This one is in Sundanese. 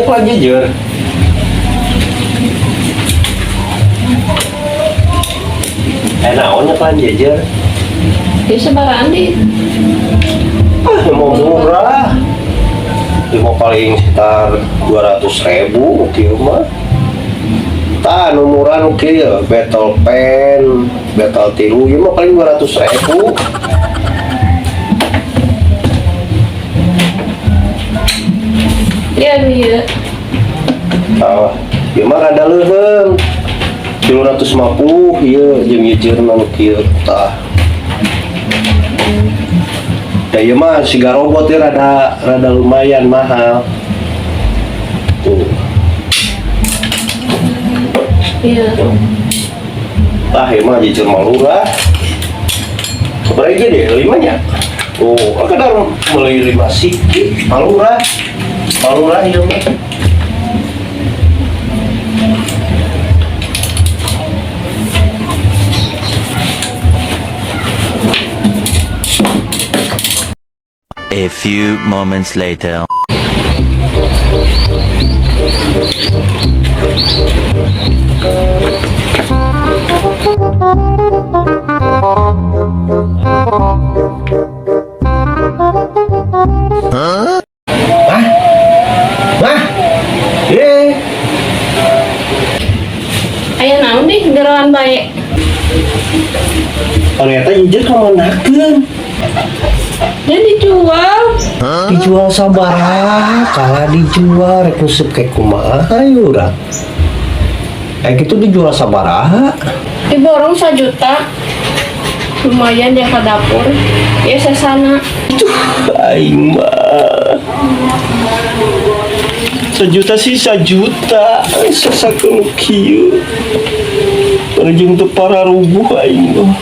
Nyekelan jejer. Eh, naon nyekelan jejer? Ya sabarahaan di? Ah, mau murah. Ieu mah paling sekitar 200 ribu kieu mah. Tah, nu murah nu kieu, battle pen, battle tilu, ieu mah paling 200 ribu. Ya iya. Ah, ieu mah rada leuheung. 350 ieu jeung jejerna nu kieu tah. Da ieu mah siga robot ya, rada rada lumayan mahal. Tuh. Iya. Tah, ieu mah jejer mah lurah. Sabaraha hiji deh, limanya? Oh, kadang beli lima siki, palurah. Palurah ieu mah. A few moments later. Hah? Hah? Eh, Aya naon di geroan bae? Ternyata jejer kamanakeun? Dia dijual. Dijual sabaraha? Kalah dijual rek nguseup kayak kumaha ieu urang? Kayak gitu dijual sabaraha? Diborong 1 juta. Lumayan dia ke dapur. Ya sesana. Aing mah 1 juta sih 1 juta sasakeun nu kieu. Jeung teu pararuguh aing mah.